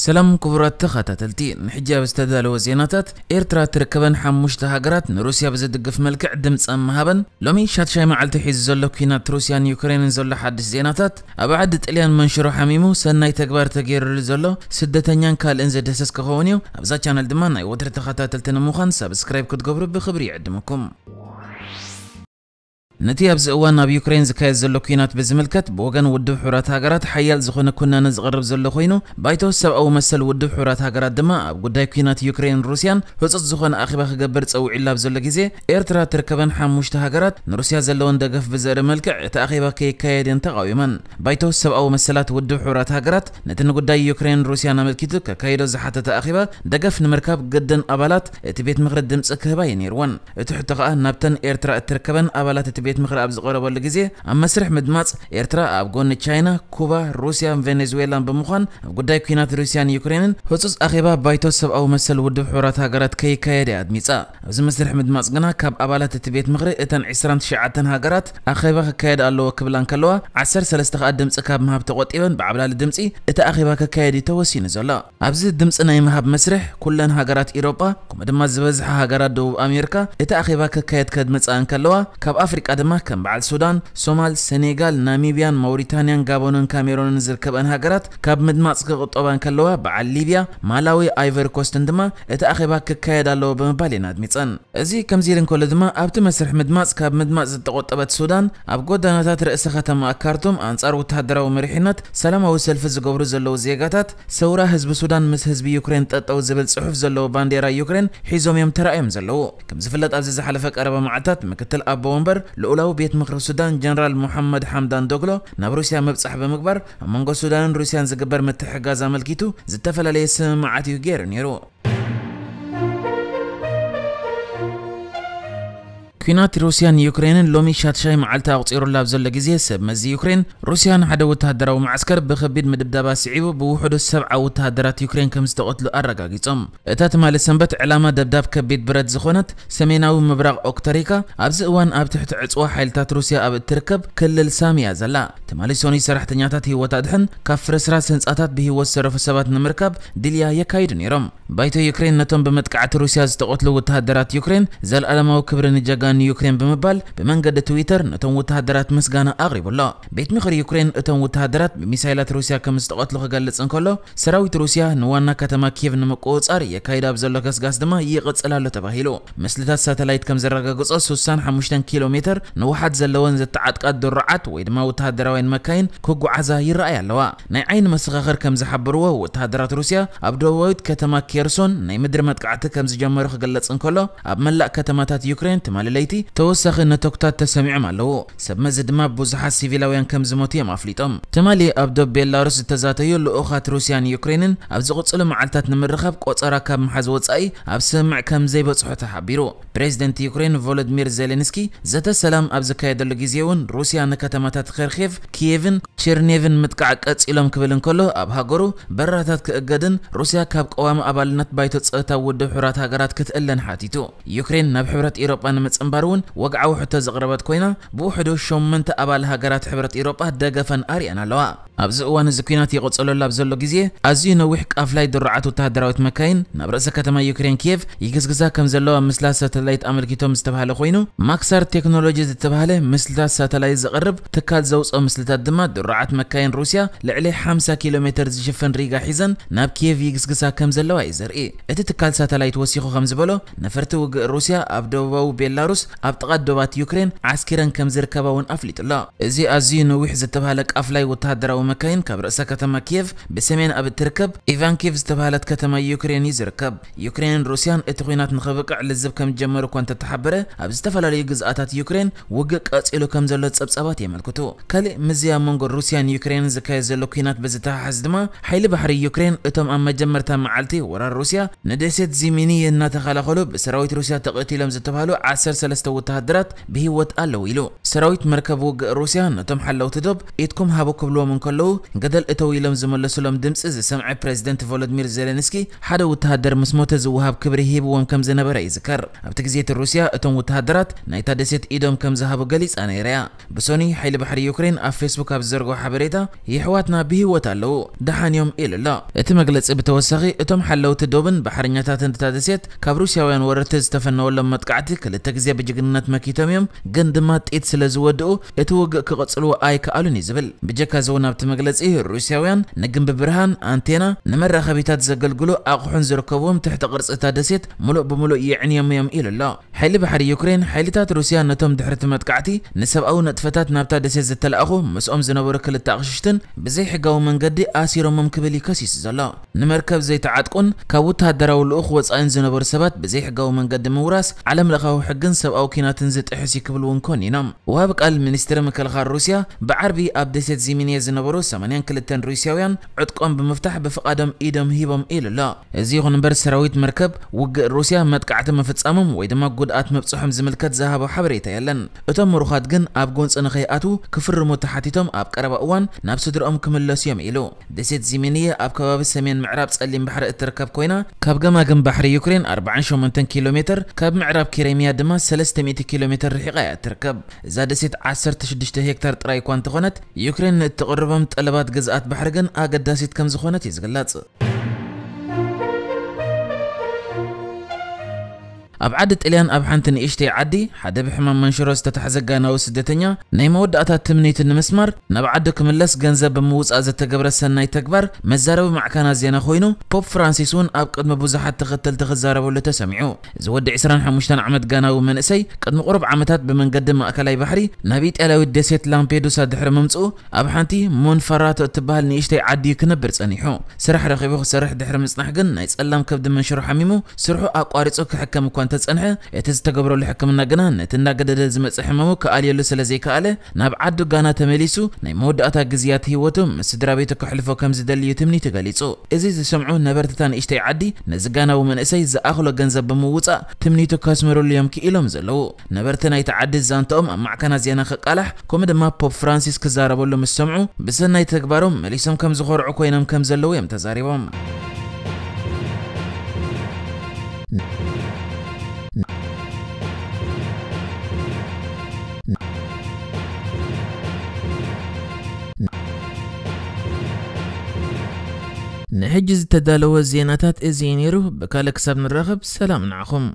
ሰላም ክቡራት ተኸታተልቲ፣ ንሕጂ ኣብ ዝተዳለወ ዜናታት፣ ኤርትራ ትርከበን ሓሙሽተ ሃገራት ንሩስያ ብዝድግፍ መልክዕ ድምጸን ምሃበን፣ ሎሚ ሻድሻይ መዓልቲ ሒዙ ዘሎ ኲናት ሩስያን ዩክሬንን ዘሎ ሓድሽ ዜናታት፣ ኣብ ዓዲ ጥልያን መንሽሮ ሓሚሙ ሰናይ ተግባር ተገይሩሉ ዘሎ ስደተኛን ካልእን ዝድህሰስ ክኸውን እዩ። ኣብዛ ቻነል ድማ ናይ ወትሪ ተኸታተልቲ ንምዃን ሳብስክራይብ ክትገብሩ ብኽብሪ ይዕድመኩም። ነቲ ኣብዚ እዋን ኣብ ዩክሬን ዝካየድ ዘሎ ኲናት ብዝምልከት፣ ብወገን ውድብ ሕቡራት ሃገራት ሓያል ዝኾነ ኩነነ ዝቐርብ ዘሎ ኮይኑ፣ ባይቶ ሰብኣዊ መሰል ውድብ ሕቡራት ሃገራት ድማ ኣብ ጉዳይ ኲናት ዩክሬን ሩስያን ህጹጽ ዝኾነ ኣኼባ ክገብር ጸዊዑላ ኣብ ዘሎ ግዜ፣ ኤርትራ ትርከበን ሓሙሽተ ሃገራት ንሩስያ ዘለወን ደገፍ ብዘርኢ መልክዕ እቲ ኣኼባ ከይካየድ እየን ተቓዊመን። ባይቶ ሰብኣዊ መሰላት ውድብ ሕቡራት ሃገራት ነቲ ንጉዳይ ዩክሬን ሩስያን ኣመልኪቱ ከካይዶ ዝሓተተ ኣኼባ ደገፍ ንምርካብ ግድን ኣባላት እቲ ቤት ምኽሪ ድምጺ ክህባ እዩ ነይርወን። እቲ ሕቶ ከኣ ናብተን ኤርትራ እትርከበን ኣባላት እቲ ቤት ምኽሪ ኣብ ዝቐረበሉ ግዜ፣ ኣብ መስርሕ ምድማጽ ኤርትራ ኣብ ጎኒ ቻይና፣ ኩባ፣ ሩስያን ቬኔዙዌላን ብምዃን ኣብ ጉዳይ ኲናት ሩስያን ዩክሬንን ህጹጽ ኣኼባ ባይቶ ሰብኣዊ መሰል ውድብ ሕቡራት ሃገራት ከይካየድ እያ ኣድሚጻ። ኣብዚ መስርሕ ምድማጽ ግና ካብ ኣባላት እቲ ቤት ምኽሪ እተን ዕስራን ትሽዓተን ሃገራት ኣኼባ ክካየድ ኣለዎ ክብላ እንከለዋ፣ ዓሰርተ ሰለስተ ከኣ ድምጺ ካብ ምሃብ ተቖጢበን ብዓብላሊ ድምጺ እቲ ኣኼባ ክካየድ እዩ ተወሲኑ ዘሎ። ኣብዚ ድምጺ ናይ ምሃብ መስርሕ ኩለን ሃገራት ኢሮጳ፣ ከምኡ ድማ ዝበዝሓ ሃገራት ደቡብ ኣሜሪካ እቲ ኣኼባ ክካየድ ከድምጻ እንከለዋ፣ ካብ ኣፍሪቃ ድማ ከም በዓል ሱዳን፣ ሶማል፣ ሰኔጋል፣ ናሚብያን ማውሪታንያን ጋቦንን ካሜሮንን ዝርከበን ሃገራት ካብ ምድማጽ ክቕጠባ እንከለዋ፣ በዓል ሊብያ፣ ማላዊ፣ ኣይቨሪ ኮስትን ድማ እቲ ኣኼባ ክካየድ ኣለዎ ብምባል እየን ኣድሚጸን። እዚ ከምዚ ኢሉ እንከሎ ድማ፣ ኣብቲ መስርሕ ምድማጽ ካብ ምድማጽ ዝተቖጠበት ሱዳን፣ ኣብ ጎዳናታት ርእሰ ከተማ ካርቱም ኣንጻር ወተሃደራዊ መሪሕነት ሰላማዊ ሰልፊ ዝገብሩ ዘለዉ ዜጋታት፣ ሰውራ ህዝቢ ሱዳን ምስ ህዝቢ ዩክሬን ጠጠው ዝብል ጽሑፍ ዘለዎ ባንዴራ ዩክሬን ሒዞም እዮም ተራእዮም ዘለዉ። ከም ዝፍለጥ፣ ኣብዚ ዝሓለፈ ቀረባ መዓልታት ምክትል ኣቦ ወንበር ልኡላዊ ቤት ምኽሪ ሱዳን ጀነራል ሙሓመድ ሓምዳን ዶግሎ ናብ ሩስያ ምብጻሕ ብምግባር፣ ኣብ መንጎ ሱዳንን ሩስያን ዝግበር ምትሕግጋዝ ኣመልኪቱ ዝተፈላለየ ስምምዓት እዩ ገይሩ ነይሩ። ኲናት ሩስያን ዩክሬንን ሎሚ ሻድሻይ መዓልቲ ኣቑጺሩሉ ኣብ ዘሎ ግዜ፣ ሰብ መዚ ዩክሬን፣ ሩስያ ንሓደ ወተሃደራዊ መዓስከር ብከቢድ ምድብዳባ ስዒቡ ብውሕዱ ሰብዓ ወተሃደራት ዩክሬን ከም ዝተቐትሉ ኣረጋጊጾም። እታ ትማሊ ሰንበት ዕላማ ደብዳብ ከቢድ ብረት ዝኾነት ሰሜናዊ ምብራቕ ኦክተሪካ፣ ኣብዚ እዋን ኣብ ትሕቲ ዕጽዋ ሓይልታት ሩስያ ኣብ እትርከብ ክልል ሳሚ እያ ዘላ። ትማሊ ሶኒ ሰራሕተኛታት ህይወት ኣድሕን ካብ ፍርስራስ ህንጻታት ብህይወት ዝተረፉ ሰባት ንምርካብ ድልያ የካይዱ ነይሮም። ባይቶ ዩክሬን ነቶም ብመጥቃዕቲ ሩስያ ዝተቐትሉ ወተሃደራት ዩክሬን፣ "ዘልኣለማዊ ክብሪ ንጀጋኑ ዩክሬን" ብምባል ብመንገዲ ትዊተር ነቶም ወተሃደራት ምስጋና ኣቕሪቡ ኣሎ። ቤት ምኽሪ ዩክሬን እቶም ወተሃደራት ብሚሳይላት ሩስያ ከም ዝተቐትሉ ክገልጽ እንከሎ፣ ሰራዊት ሩስያ ንዋና ከተማ ኪየቭ ንምቁጽጻር የካይድ ኣብ ዘሎ ገስጋስ ድማ ይቕጽል ኣሎ ተባሂሉ። ምስልታት ሳተላይት ከም ዘረጋግጾ፣ ስሳን ሓሙሽተን ኪሎ ሜተር ንውሓት ዘለወን ዝተዓጥቃ ድሩዓት ወይ ድማ ወተሃደራውያን መካይን ክጓዓዛ ይረኣያ ኣለዋ። ናይ ዓይኒ መሰኻኽር ከም ዝሓበርዎ፣ ወተሃደራት ሩስያ ኣብ ደቡባዊት ከተማ ኬርሶን ናይ ምድሪ መጥቃዕቲ ከም ዝጀመሩ ክግለጽ እንከሎ፣ ኣብ መላእ ከተማታት ዩክሬን ትማሊ ለይቲ ተወሳኺ ነቶግታት ተሰሚዖም ኣለዉ። ሰብ መዚ ድማ ብዙሓት ሲቪላውያን ከም ዝሞቱ እዮም ኣፍሊጦም። ትማሊ ኣብ ዶብ ቤላሩስ ዝተዛተዩ ልኡኻት ሩስያን ዩክሬንን ኣብ ዝቕጽሉ መዓልታት ንምርኻብ ቆጸራ ካብ ምሓዝ ወጻኢ ኣብ ስምምዕ ከም ዘይበጽሑ ተሓቢሩ። ፕሬዚደንት ዩክሬን ቮሎዲሚር ዜሌንስኪ፣ ዘተ ሰላም ኣብ ዝካየደሉ ግዜ እውን ሩስያ ንከተማታት ኸርኬቭ፣ ኪየቭን ቸርኔቭን ምጥቃዕ ቀጺሎም ክብል እንከሎ፣ ኣብ ሃገሩ በረራታት ክእገድን ሩስያ ካብ ቀዋሚ ኣባልነት ባይቶ ጸጥታ ውድብ ሕቡራት ሃገራት ክትእለን ሓቲቱ። ዩክሬን ናብ ሕብረት ኤውሮጳ ንምጽንባር እውን ወግዓዊ ሕቶ ዘቕረበት ኮይና፣ ብውሕዱ ሸሞንተ ኣባል ሃገራት ሕብረት ኤውሮጳ ደገፈን ኣርእየን ኣለዋ። ኣብዚ እዋን እዚ ኲናት ይቕጽለሉ ኣብ ዘሎ ግዜ፣ ኣዝዩ ነዊሕ ቃፍላይ ድሩዓት ወተሃደራዊት መካይን ናብ ርእሰ ከተማ ዩክሬን ኪየቭ ይግስግሳ ከም ዘለዋ ምስላ ሳተላይት ኣመልኪቶም ዝተባህለ ኮይኑ፣ ማክሳር ቴክኖሎጂ ዝተባህለ ምስልታት ሳተላይት ዘቕርብ ትካል ዘውጽኦ ምስልታት ድማ፣ ድሩዓት መካይን ሩስያ ልዕሊ ሓምሳ ኪሎ ሜተር ዝሽፍን ሪጋ ሒዘን ናብ ኪየቭ ይግስግሳ ከም ዘለዋ እዩ ዘርኢ። እቲ ትካል ሳተላይት ወሲኹ ከም ዝበሎ፣ ነፈርቲ ውግእ ሩስያ ኣብ ደቡባዊ ቤላሩስ ኣብ ጥቓ ዶባት ዩክሬን ዓስኪረን ከም ዝርከባ እውን ኣፍሊጡ ኣሎ። እዚ ኣዝዩ ነዊሕ ዝተባህለ ቃፍላይ ወተሃደራዊ መካይን ካብ ርእሰ ከተማ ኪየቭ ብሰሜን ኣብ እትርከብ ኢቫንኪቭ ዝተባህለት ከተማ ዩክሬን እዩ ዝርከብ። ዩክሬንን ሩስያን እቲ ኲናት ንኽብቅዕ ልዝብ ከም ዝጀመሩ እኳ እንተተሓበረ፣ ኣብ ዝተፈላለዩ ግዝኣታት ዩክሬን ውግእ ቀጺሉ ከም ዘሎ ጸብጻባት የመልክቱ። ካልእ ምስዚ ኣብ መንጎ ሩስያን ዩክሬንን ዝካየድ ዘሎ ኲናት ብዝተሓሓዝ ድማ፣ ሓይሊ ባሕሪ ዩክሬን እቶም ኣብ መጀመርታ መዓልቲ ወራር ሩስያ ንደሴት ዚሚኒ እናተኸላኸሉ ብሰራዊት ሩስያ ተቐቲሎም ዝተባህሉ ዓሰርተ ሰለስተ ወተሃደራት ብህይወት ኣለዉ ኢሉ። ሰራዊት መርከብ ውግእ ሩስያ ነቶም ሓለውቲ ዶብ ኢድኩም ሃቡ ክብልዎም እንከለዉ፣ ገደል እተው ኢሎም ዝመለሱሎም ድምፂ ዝሰምዐ ፕሬዚደንት ቮሎዲሚር ዜሌንስኪ ሓደ ወተሃደር ምስ ሞተ ዝወሃብ ክብሪ ሂብዎም ከም ዝነበረ ይዝከር። ኣብቲ ግዜ እቲ ሩስያ እቶም ወተሃደራት ናይታ ደሴት ኢዶም ከም ዝሃቡ ገሊጻ ነይራ እያ። ብሶኒ ሓይሊ ባሕሪ ዩክሬን ኣብ ፌስቡክ ኣብ ዝዘርግሖ ሓበሬታ፣ የሕዋትና ብህይወት ኣለዉ፣ ደሓን እዮም ኢሉ ኣሎ። እቲ መግለጺ ብተወሳኺ፣ እቶም ሓለውቲ ዶብን ባሕረኛታትን እታ ደሴት ካብ ሩስያውያን ወረርቲ ዝተፈነወሎም መጥቃዕቲ ክልተ ግዜ ብጅግንነት መኪቶም እዮም፣ ግን ድማ ጥይት ስለ ዝወድኡ እቲ ውግእ ክቕጽልዎ ኣይከኣሉን እዩ ዝብል። ብጀካ እዚ እውን ኣብቲ መግለጺ፣ ሩስያውያን ንግንቢ ብርሃን፣ ኣንቴና፣ ንመራኸቢታት ዘገልግሉ ኣቑሑን ዝርከብዎም ትሕቲ ቅርጺ እታ ደሴት ምሉእ ብምሉእ የዕንዮም እዮም ኢሉ ኣሎ። ሓይሊ ባሕሪ ዩክሬን፣ ሓይልታት ሩስያ ነቶም ድሕሪ እቲ መጥቃዕቲ ንሰብኣዊ ንጥፈታት ናብታ ደሴት ዝተላእኹ ምስኦም ዝነበሩ ክልተ ኣቕሽሽትን ብዘይሕጋዊ መንገዲ ኣሲሮሞም ክብል እዩ ከሲሱ ዘሎ። ንመርከብ ዘይተዓጥቁን ካብ ወተሃደራዊ ልኡኽ ወጻኢን ዝነበሩ ሰባት ብዘይሕጋዊ መንገዲ ምውራስ ዓለም ለኻዊ ሕግን ሰብኣዊ ኲናትን ዝጥሕስ እዩ ክብል እውን ኮኒኖም። ወሃቢ ቃል ሚኒስትሪ ምክልኻል ሩስያ ብዓርቢ ኣብ ደሴት ዚሚንየ ዝነበሩ ሰማንያን ክልተን ሩስያውያን ዕጥቆም ብምፍታሕ ብፍቓዶም ኢዶም ሂቦም ኢሉ ኣሎ። እዚ ይኹን እምበር ሰራዊት መርከብ ውግእ ሩስያ መጥቃዕቲ ምፍጻሞም ወይ ድማ ጉድኣት ምብጽሖም ዝምልከት ዝሃቦ ሓበሬታ የለን። እቶም ምሩኻት ግን ኣብ ጎንፂ ንኸይኣትዉ ክፍርሙ ተሓቲቶም ኣብ ቀረባ እዋን ናብ ስድርኦም ክምለሱ እዮም ኢሉ። ደሴት ዚሚንየ ኣብ ከባቢ ሰሜን ምዕራብ ጸሊም ባሕሪ እትርከብ ኮይና፣ ካብ ገማግም ባሕሪ ዩክሬን ኣርባዓን ሸሞንተን ኪሎ ሜትር፣ ካብ ምዕራብ ኪሬምያ ድማ ሰለስተ ሚእቲ ኪሎ ሜትር ርሒቓ እያ እትርከብ። እዛ ደሴት ዓሰርተ ሽዱሽተ ሄክታር ጥራይ እኳ እንተኾነት፣ ዩክሬን ንእትቕርቦም ጠለባት ግዝኣት ባሕሪ ግን ኣገዳሲት ከም ዝኾነት እዩ ዝግለጽ። ኣብ ዓዲ ጥልያን ኣብ ሓንቲ ንእሽተይ ዓዲ ሓደ ብሕማም መንሽሮ ዝተታሕዘ ጋናዊ ስደተኛ ናይ መወዳእታ ትምኒቱ ንምስማር ናብ ዓዱ ክምለስ ገንዘብ ብምውጻእ ዝተገብረ ሰናይ ተግባር መዛረቢ ማዕከናት ዜና ኮይኑ፣ ፖፕ ፍራንሲስ እውን ኣብ ቅድሚ ብዙሓት ተኸተልቲ ክዛረበሉ ተሰሚዑ። እዚ ወዲ ዕስራን ሓሙሽተን ዓመት ጋናዊ መንእሰይ ቅድሚ ቁሩብ ዓመታት ብመንገዲ ማእከላይ ባሕሪ ናብ ኢጣልያዊት ደሴት ላምፔዱሳ ድሕሪ ምምጽኡ ኣብ ሓንቲ ሞንፈራቶ እትበሃል ንእሽተይ ዓዲ ክነብር ጸኒሑ። ስራሕ ረኺቡ ክሰርሕ ድሕሪ ምጽናሕ ግን ናይ ጸላም ከብዲ መንሽሮ ሓሚሙ ስርሑ ኣቋሪጹ ክሕከም እኳ እንተጸንሐ፣ እቲ ዝተገብረሉ ሕክምና ግና ነቲ እናገደደ ዝመጽእ ሕማሙ ክኣልየሉ ስለ ዘይከኣለ ናብ ዓዱ ጋና ተመሊሱ ናይ መወዳእታ ግዝያት ህይወቱ ምስ ስድራ ቤቱ ከሕልፎ ከም ዝደሊ እዩ ትምኒቱ ገሊጹ። እዚ ዝሰምዑ ነበርትታ ንእሽተይ ዓዲ ነዚ ጋናዊ መንእሰይ ዝኣኽሎ ገንዘብ ብምውጻእ ትምኒቱ ከስምርሉ እዮም ክኢሎም ዘለዉ። ነበርቲ ናይቲ ዓዲ ዛንታኦም ኣብ ማዕከናት ዜና ክቃላሕ፣ ከምኡ ድማ ፖፕ ፍራንሲስ ክዛረበሉ ምስ ሰምዑ፣ ብሰናይ ተግባሮም መሊሶም ከም ዝኾርዑ ኮይኖም ከም ዘለዉ እዮም ተዛሪቦም። ንሕጂ ዝተዳለወ ዜናታት እዚ እዩ ነይሩ። ብካልእ ክሳብ ንራኸብ ሰላም ንዓኹም።